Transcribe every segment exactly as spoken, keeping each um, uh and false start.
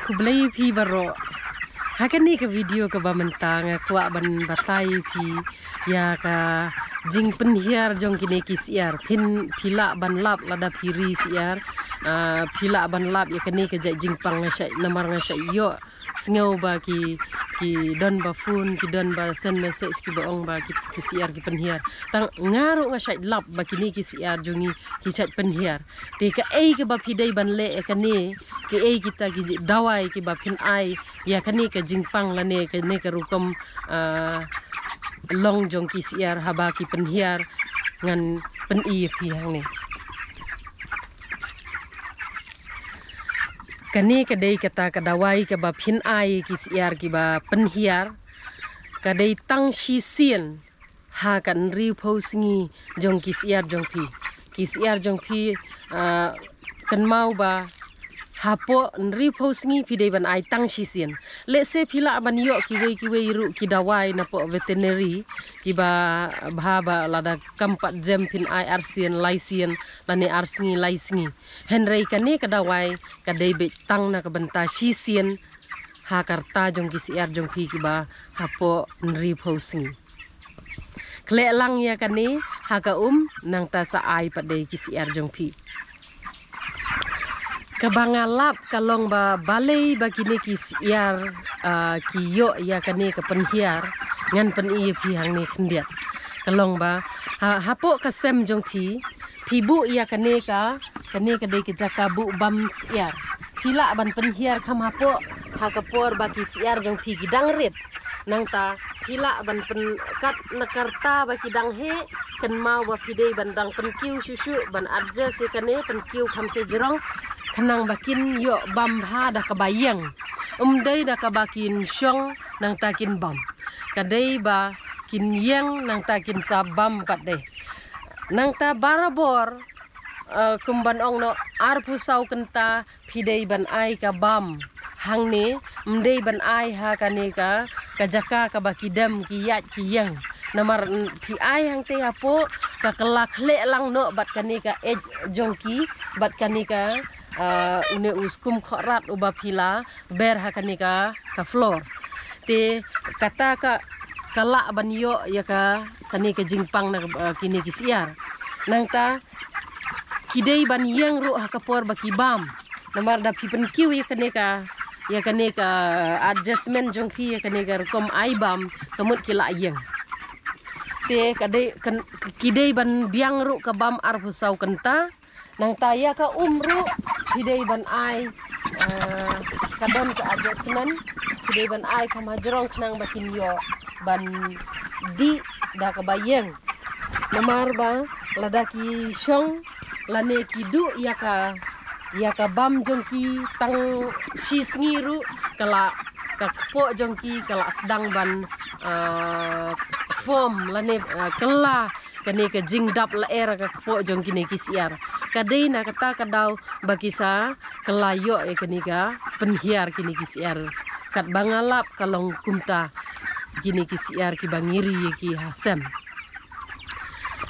Khublei phi baroh. Ha kane ka video kaba mynta nga kwah ban batai phi ïa ka jingpynhiar jong kine ki syiar. Phin phi lah ban lap lada phi ri syiar. Ah, phi lah ban lap ïa kane ka jait jingpang nga shait namar nga shait ïoh sngew ba ki ki don ba phone, ki don ba send message, kiba ong ba ki, ki syiar ki pynhiar. Tang nga ruh nga shait lap ba kine ki syiar jong ngi ki shait pynhiar. Te kaei kaba phi dei ban leh ïa kane, kaei kita ki ji-, dawai kiba phin ai ïa kane ka jingpang lane kane ka rukom, ah, long jong ki syiar haba ki pynhiar, ngan pyni ïa phi hangne. Kane ka dei kata ka dawai kaba phin ai ki syiar kiba pynhiar. Ka dei tang shisien ha ka hynriewphew sngi jong ki syiar jong phi. Ki syiar jong phi, ah, kynmaw ba hapoh hynriewphew sngi phi dei ban ai tang shisien. Lehse phi lah ban ïoh kiwei kiwei ruh ki dawai napoh veterinary, kiba bha ba lada kam pat jem phin ai arsien, laisien, lane arsngi, laisngi. Hynrei kane ka dawai ka dei beit tang na ka bynta shisien ha ka rta jong ki syiar jong phi kiba hapoh hynriewphew sngi. Khleh lang ïa kane ha ka um, nangta sa ai pat de ki syiar jong phi. Kaba nga lap ka long ba balei ba kine ki syiar, ah, ki ïoh ïa kane ka pynhiar, ngan pyni ïa phi hangne khyndiat. Ka long ba ha, hapoh ka sem jong phi, phi buh ïa kane ka, kane ka dei ka jaka buh bam syiar. Phi lah ban pynhiar kham hapoh ha ka por ba ki syiar jong phi ki dang rit. Nangta phi lah ban pynkat na ka rta ba ki dang heh, kynmaw ba phi dei ban dang pynkiew shuh shuh, ban adjust ïa kane, pynkiew kham shajrong, khnang ba kin ïoh bam bha da kaba ïeng. Ym dei da kaba kin shong nangta kin bam. Ka dei ba kin ïeng nangta kin sa bam pat de. Nangta barabor, eh, kum ban ong noh, arphew saw kynta phi dei ban ai ka bam hangne, ym dei ban ai ha kane ka, ka jaka kaba ki dem ki ïaid ki ïeng. Namar, mm, phi ai hangtei hapoh, ka kylla khleh lang noh bad kane ka eit jong ki, bad kane ka, ah, une u skum khohrat uba phi la ber ha kane ka, ka floor. Te kata ka, ka lah ban ïoh ïa ka, kane ka jingpang na, ah, kine ki syiar. Nangta ki dei ban ïeng ruh ha ka por ba ki bam. Namar da phi pynkiew ïa kane ka, ïa kane ka adjustment jong phi, ïa kane ka rukom ai bam, ka mut ki lah ïeng. Te ka dei, kan, ki dei ban biang ruh ka bam arphew saw kynta. Nangta ïa ka um ruh phi dei ban ai, eh, ka don ka adjustment, phi dei ban ai kham hajrong khnang ba kin ïoh ban dih da kaba ïeng. Namar ba lada ki shong lane ki duh ïa ka, ïa ka bam jong ki tang shi sngi ruh, ka la, ka kpoh jong ki ka la sdang ban, eh, form lane, eh, kylla kane ka jingdap lyer ka kpoh jong kine ki syiar. Ka dei na kata ka daw ba ki sa kylla ïoh ïa kane ka pynhiar kine ki syiar. Katba nga lap ka long kumta kine ki syiar kiba ngi ri ïa ki ha sem.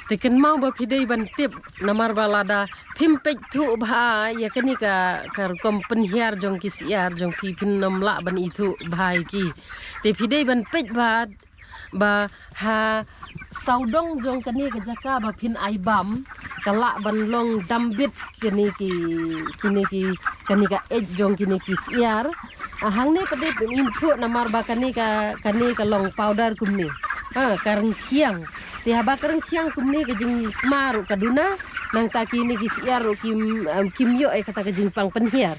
Te kynmaw ba phi dei ban tip, namar ba lada phim peit thuh bha ïa kane ka, ka rukom pynhiar jong ki syiar jong phi, phin ym lah ban ithuh bha ïa ki. Te phi dei ban peit bha ba ha sawdong jong kane ka jaka ba phin ai bam, ka lah ban long dambit kine ki, kine ki, kane ka eit jong kine ki syiar. Ah, hangne pat de phim ithuh namar ba kane ka, kane ka long powder kumne. Ha, ka rngkhiang. Te haba ka rngkhiang kumne ka jingsma ruh ka duna, nangta kine ki syiar ruh kim, em, kim ïoh ïa kata ka jingpang pynhiar.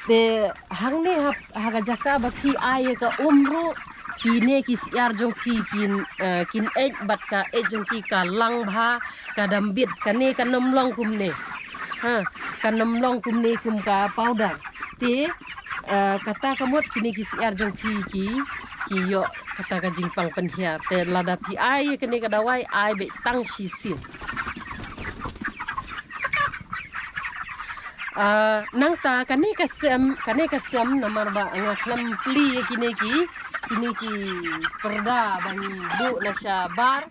Te hangne ha, ha ka jaka ba phi ai ïa ka um ruh, kine ki syiar jong phi kin, eh, kin eit bad ka eit jong ki ka lang bha, ka dambit, kane kan ym long kumne. Ha, kan ym long kumne kum ka powder. Te, eh, kata ka mut kine ki syiar jong phi ki, ki ïoh kata ka jingpang pynhiar. Te lada phi ai ïa kane ka dawai, ai beit tang shisien. Ah, nangta kane ka sem, kane ka sem namar ba nga khlem plie ïa kine ki, kine ki pyrda ba ngi buh na shabar.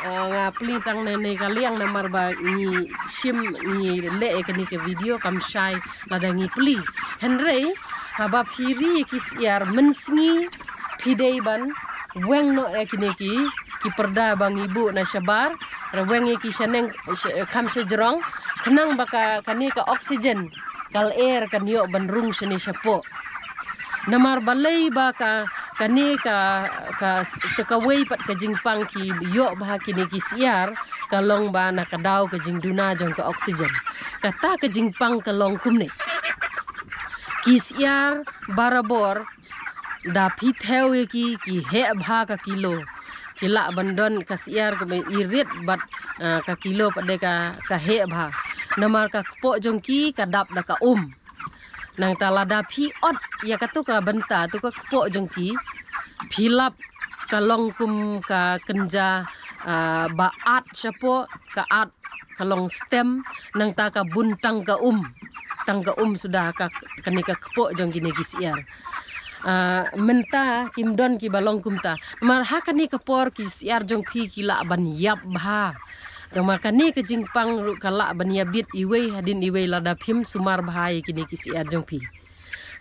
Ah, nga plie tang ne ne ka liang namar ba ngi shim ngi leh ïa kane ka video kam shai lada ngi plie. Hynrei haba phi ri ïa ki syiar mynsngi phi dei ban weng noh ïa kine ki ki pyrda ba ngi buh na shabar, re weng ïa ki shaneng sh- kham shajrong, khnang ba ka kane ka oxygen ka lyer kan ïoh ban rung shane shapoh. Namar balei ba ka kane ka ka ka kawei pat ka jingpang ki ïoh bha kine ki syiar ka long ba na ka daw ka jingduna jong ka oxygen. Kata ka jingpang ka long kumne. Ki syiar barabor da phi thew ïa ki ki heh bha ka kilo. Ki lah ban don ka syiar ka ba irit bad ah, ka kilo pat de ka ka heh bha. Namar ka kpoh jong ki ka dap da ka um. Nangta lada phi ot ïa katu ka bynta tu ka kpoh jong ki phi lap ka long kum ka kynja ah, ba at shapoh ka at ka long stem nangta ka bun tang ka um. Tang ka um suda ka kane ka kpoh jong kine ki syiar. Ah, mynta kim don ki ba long kumta. Mar ha kane ka por ki syiar jong phi ki lah ban ïap bha. Tang ma kane ka jingpang ruh ka lah ban ïabit iwei hadin iwei lada phim sumar bha ïa kine ki syiar jong phi.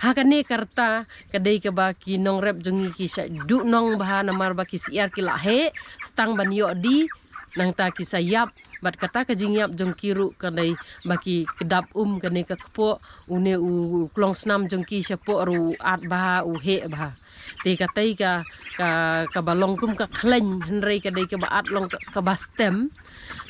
Ha kane ka rta ka dei kaba ki nongrep jong ngi ki sha duh nong bha namar ba ki syiar ki lah heh stang ban ïoh die nangta ki sa ïap bad kata ka jingïap jong ki ruh ka dei ba ki kdap um kane ka kpoh une u klong snam jong ki shapoh ruh u at bha u heh bha. Te katei ka ka kaba long kum ka khleiñ hynrei ka dei kaba at long ka- kaba stem.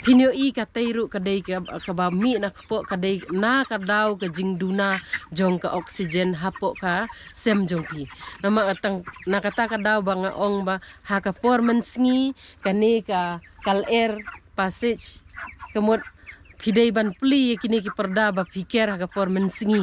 Phin ïohi katei ruh ka dei ka- kaba mih na kpoh ka dei na ka daw ka jingduna jong ka oxygen hapoh ka sem jong phi. Namar tang na kata ka daw ba nga ong ba ha ka por mynsngi kane ka ka lyer passage ka mut phi dei ban plie ïa kine ki pyrda ba phi ker ha ka por mynsngi.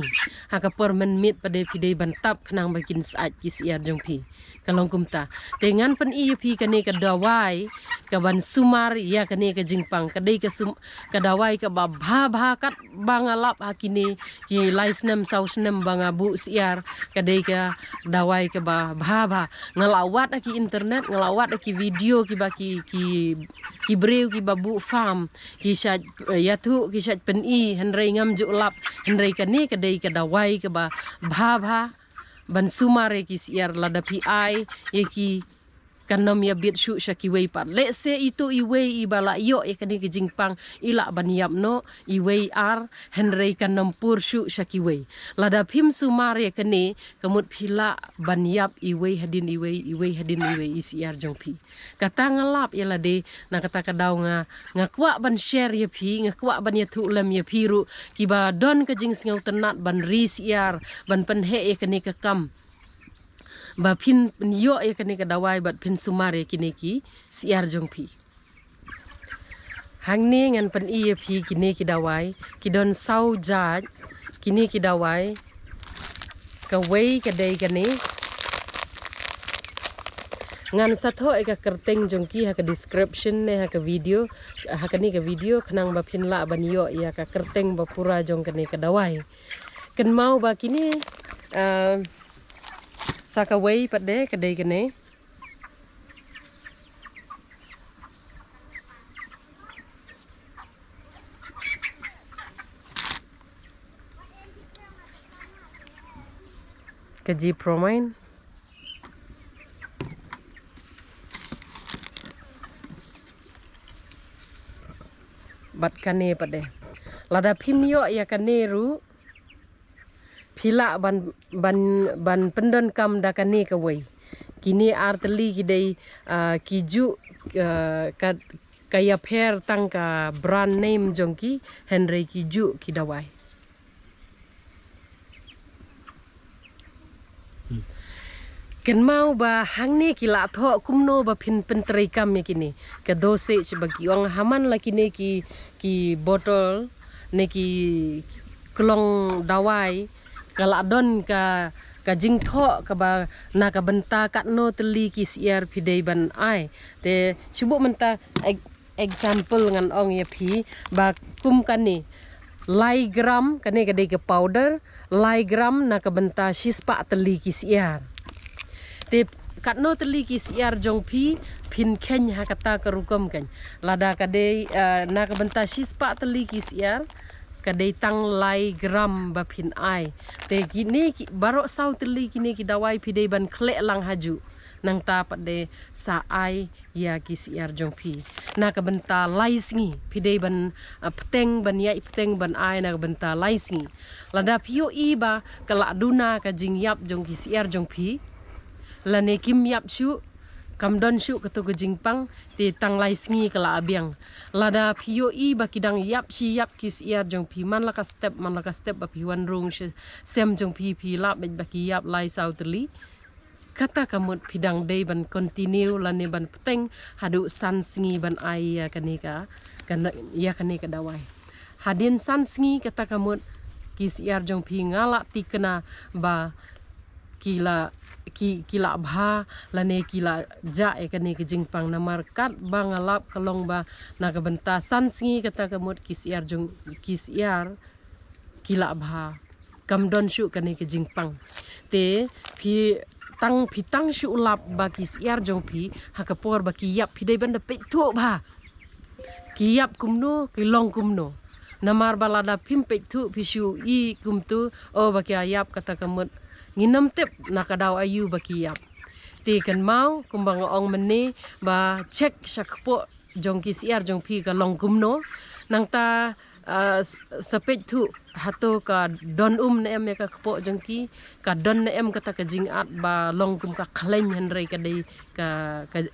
Ha ka por mynmiet pat de phi dei ban tap khnang ba kin syaid ki syiar jong phi. Ka long kumta. Te ngan pyni ïa phi kane ka dawai ka ban sumar ïa kane ka jingpang ka dei ka sum ka dawai kaba bha bha kat ba nga lap ha kine ki lai snem saw snem ba nga buh syiar ka dei ka dawai kaba bha bha. Nga la wad ha ki internet nga la wad ha ki video kiba ki ki ki briew kiba buh farm ki sha ïathuh ki sha pyni hynrei ngam ju lap hynrei kane ka dei ka dawai kaba bha bha ban sumar ïa ki syiar lada phi ai ïa ki kan ym ïabit shuh sha kiwei pat. Lehse itu iwei iba la ïoh ïa kane ka jingpang i lah ban ïap noh iwei ar hynrei kan ym pur shuh sha kiwei. Lada phim sumar ïa kane ka mut phi lah ban ïap iwei hadin iwei iwei hadin iwei i syiar jong phi. Kata nga lap ïa lade na kata ka daw nga nga kwah ban share ïa phi nga kwah ban ïathuh lem ïa phi ruh kiba don ka jingsngewtynnat ban ri syiar ban pynheh ïa kane ka kam. Ba phin ïoh ïa kane ka dawai bad phin sumar ïa kine ki syiar jong phi. Hangne ngan pyni ïa phi kine ki dawai ki don saw jait kine ki dawai. Kawei ka dei kane. Ngan sa thoh ïa ka kyrteng jong ki ha ka description ne ha ka video ha kane ka video khnang ba phin lah ban ïoh ïa ka kyrteng ba pura jong kane ka dawai. Kynmaw ba kine ah, sa kawei pat de ka dei kane. Ka G Promain. Bad kane pat de. Lada phim ïoh ïa kane ruh phi lah ban ban ban pyndonkam da kane kawei. Kine ar tylli ki dei ah, ki juh ah, ka ka ïapher tang ka brand name jong ki hynrei ki juh ki dawai. Kynmaw ba hangne ki lah thoh kumno ba phin pyntreikam ïa kine ka dosage ba ki ong ha man la kine ki ki bottle ne ki klong dawai ka lah don ka ka jingthoh kaba na ka bynta katno tylli ki syiar phi dei ban ai. Te shu buh mynta ek- example ngan ong ïa phi ba kum kane lai gram kane ka dei ka powder lai gram na ka bynta shispah tylli ki syiar. Te Katno tylli ki syiar jong phi phin kheiñ ha kata ka rukom kein. Lada ka dei, eh, na ka bynta shispah tylli ki syiar, ka dei tang lai gram ba phin ai. Te kine ki baroh saw tylli kine ki dawai phi dei ban khleh lang hajuh. Nangta pat de sa ai ïa ki syiar jong phi. Na ka bynta lai sngi phi dei ban, ah, pteng, ban ïai pteng ban ai na ka bynta lai sngi. Lada phi ïohi ba ka la duna ka jingïap jong ki syiar jong phi, lane kim ïap shuh, kam don shuh kato ka jingpang, te tang lai sngi ka la biang. Lada phi ïohi ba ki dang ïap shi ïap ki syiar jong phi, man la ka step, man la ka step ba phi wan rung shi sem jong phi, phi lap bad ba ki ïap lai saw tylli, kata ka mut phi dang dei ban continue lane ban pteng haduh san sngi ban ai ïa kane ka, ka na-, ïa kane ka dawai. Hadien san sngi kata ka mut ki syiar jong phi nga la tikna ba ki la, ki, ki la bha lane ki la jah ïa kane ka jingpang. Namar katba nga lap ka long ba na ka bynta san sngi kata ka mut ki syiar jong, ki syiar ki la bha. Kam don shuh kane ka jingpang. Te phi tang, phi tang shu lap ba ki syiar jong phi ha ka por ba ki ïap phi dei ban da peit thuh bha. Ki ïap kumno, ki long kumno. Namar ba lada phim peit thuh phi shu i kumto, o ba ki ïap kata ka mut. Ngin ym tip na ka daw aïu ba ki ïap. Te kynmaw kumba nga ong mynne ba check sha kpoh jong ki syiar jong phi ka long kumno. Nangta, ah, s-, sa peit thuh hato ka don um ne em ïa ka kpoh jong ki, ka don ne em kata ka jingat ba long kum ka khleiñ hynrei ka dei ka, ka,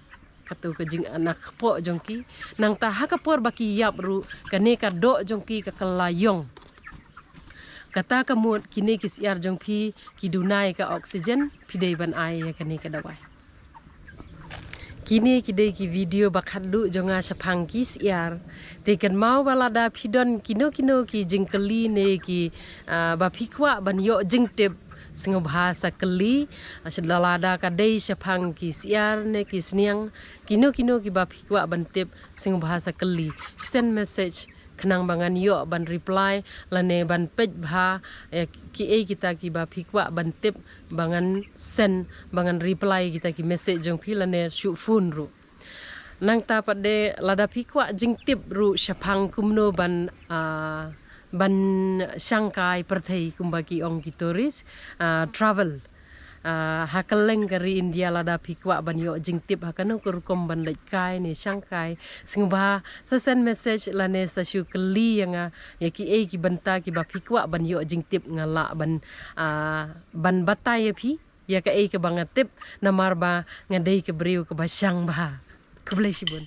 kato ka jingat na kpoh jong ki. Nangta ha ka por ba ki ïap ruh kane ka doh jong ki ka kylla ïong. Kata ka mut kine ki syiar jong phi ki duna ïa ka oxygen, phi dei ban ai ïa kane ka dawai. Kine ki dei ki video ba khatduh jong nga shaphang ki syiar. Te kynmaw ba lada phi don kino kino ki jingkylli ne ki, ah, ba phi kwah ban ïoh jingtip, sngewbha sa kylli, ah, sha-, lada ka dei shaphang ki syiar ne ki sniang, kino kino ki ba phi kwah ban tip, sngewbha sa kylli. Send message khnang ba ngan ïoh ban reply lane ban peit bha, eh, kiei kita ki ba phi kwah ban tip ba ngan send, ba ngan reply kita ki message jong phi lane shu phone ruh. Nangta pat de lada phi kwah jingtip ruh shaphang kumno ban, ah, ban shangkai pyrthei kumba ki ong ki tourist, ah, travel. Ah, ha kylleng ka ri India lada phi kwah ban ïoh jingtip ha kano ka rukom ban leit kai ne shangkai, sngewbha sa send message lane sa shu kylli ïa nga ïa kiei ki bynta ki ba phi kwah ban ïoh jingtip nga lah ban, ah, ban batai ïa phi ïa kaei kaba nga tip namar ba nga dei ka briew kaba shang bha. Khublei shibun.